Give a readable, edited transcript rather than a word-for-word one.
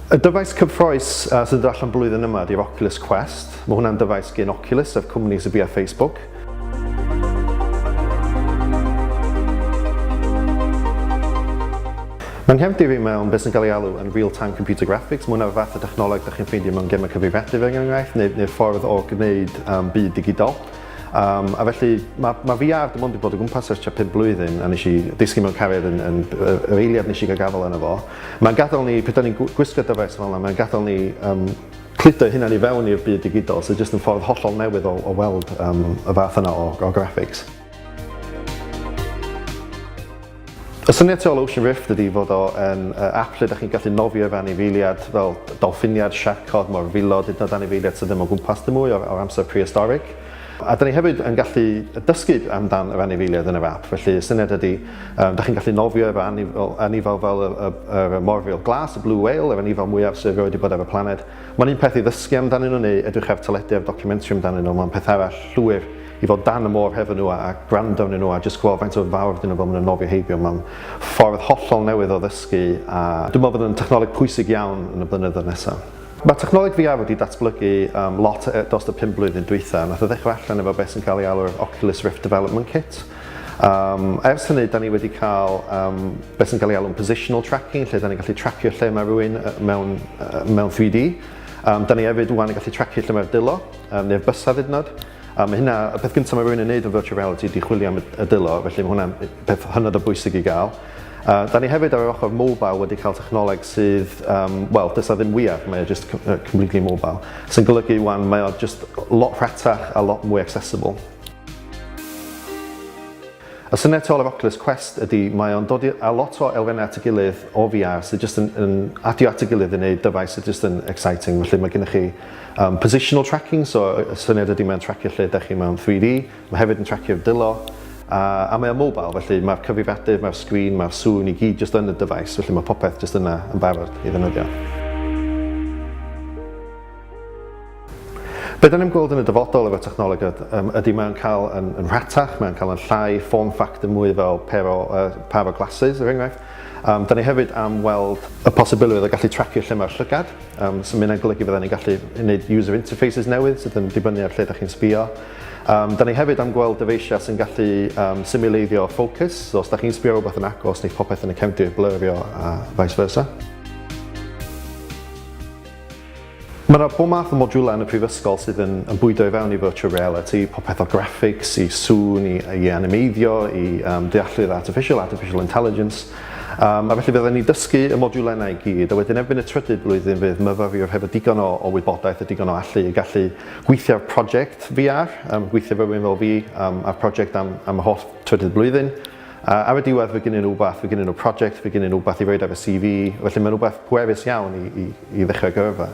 Y dyfais cyffroes sydd yn dod allan blwyddyn yma ydy'r Oculus Quest. Mae hwnna'n dyfais gen Oculus, sef cwmni sydd bia Facebook. Mae'n nghefndir i mewn beth sy'n cael ei alw yn real-time computer graphics. Mae hwnna'r fath o dechnoleg da chi'n ffeindio mewn gemau cyfrifiadur er enghraifft, neu, neu ffordd o gwneud um, byd digidol. Um, a felly mae, mae VR dim ond wedi bod o gwmpas ers tua 5 blwyddyn a nes i ddisgyn mewn cariad yn, yn, yr eiliad nes i gael gafael yno fo. Mae'n gadael ni, pryd da ni'n gwisgo dyfais fel yna, mae'n gadael ni um, cludo hynna'n i fewn i'r byd digidol, so jyst yn ffordd hollol newydd o, o weld um, y fath yna o, o graphics. Y syniad tu ôl Ocean Rift ydy fod o yn app lle dach chi'n gallu nofio efo anifeiliad fel dolffiniad, siarcod, morfilod, hyd yn oed anifeiliad sydd ddim o gwmpas dim mwy o'r, o'r amser prehistoric. A da ni hefyd yn gallu dysgu amdan yr anifeiliad yn yr app, felly y syniad ydy um, da chi'n gallu nofio efo anifel, anifel fel y, y, y, y morfil glas, y blue whale, yr anifel mwyaf sydd erioed wedi bod ar y planed. Mae'n un peth i ddysgu amdanyn nhw neu edrych ar teledu ar documentary amdanyn nhw, mae'n peth arall llwyr i fod dan y môr hefo nhw a, a gwrando arnyn nhw a jyst gweld faint o fawr ydyn nhw fel maen nhw'n nofio heibio. Mae'n ffordd hollol newydd o ddysgu a dwi'n meddwl bod yn technoleg pwysig iawn yn y blynyddoedd nesaf. Mae technoleg VR wedi datblygu um, lot dros y 5 blwyddyn dwytha. Nath o ddechrau allan efo beth sy'n cael ei alw'r Oculus Rift Development Kit. Um, ers hynny, da ni wedi cael um, beth sy'n cael ei alw'n positional tracking, lle da ni'n gallu tracio lle mae rhywun mewn, mewn 3D. Um, da ni hefyd wwan yn gallu tracio lle mae'r dylo, um, neu'r bysedd hyd yn oed. A mae hynna, y peth gyntaf mae rhywun yn neud yn virtual reality ydy chwilio am y dylo, felly mae hwnna'n peth hynod o bwysig i gael. Uh, da ni hefyd ar yr ochr mobile wedi cael technoleg sydd, um, wel, does ddim VR, mae o just completely mobile, sy'n golygu wan mae o just lot rhatach a lot mwy accessible. Y syniad tu ôl i'r Oculus Quest ydy mae o'n dod â lot o elfennau at ei gilydd o VR sydd jyst yn, yn adio at ei gilydd i wneud dyfais sydd jyst yn exciting. Felly mae gennych chi um, positional tracking, so y syniad ydy mae'n tracio lle ydych chi mewn 3D, mae hefyd yn tracio'r dylo, a, a mae o'n mobile, felly mae'r cyfrifiadur, mae'r sgrin, mae'r sŵn i gyd jyst yn y dyfais, felly mae popeth jyst yna yn barod i ddefnyddio. Be da ni'n gweld yn y dyfodol efo technoleg ydy mae'n cael yn, yn rhatach, mae'n cael yn llai, form factor mwy fel pair o, uh, pair o glasses, er enghraifft. Um, da ni hefyd am weld y posibilrwydd o gallu tracio lle mae'r llygad, um, sy'n mynd yn golygu fydda ni'n gallu gwneud user interfaces newydd sydd yn dibynnu ar lle da chi'n sbio. Um, da ni hefyd am gweld dyfeisiau sy'n gallu um, simuleiddio focus, so os da chi'n sbio rhywbeth yn agos, neu popeth yn y cefndir blurrio a vice versa. Mae yna bob math o modiwlau yn y prifysgol sydd yn, yn bwydo i fewn i virtual reality, popeth o graphics, i sŵn, i, i animeiddio, i um, dealltwriaeth artificial, artificial intelligence. Um, a felly fydden ni dysgu y modiwlau yna i gyd, a wedyn erbyn y trydydd blwyddyn fydd myfyriwr hefo digon o, o wybodaeth a digon o allu i gallu gweithio ar prosiect VR, um, gweithio efo rhywun fel fi um, ar prosiect am, am y holl trydydd blwyddyn. A ar y diwedd fe gennyn nhw wbath, fe gennyn nhw project, fe gennyn nhw wbath i roid ar y CV, felly mae'n wbath pwerus iawn i, i, i ddechrau gyrfa.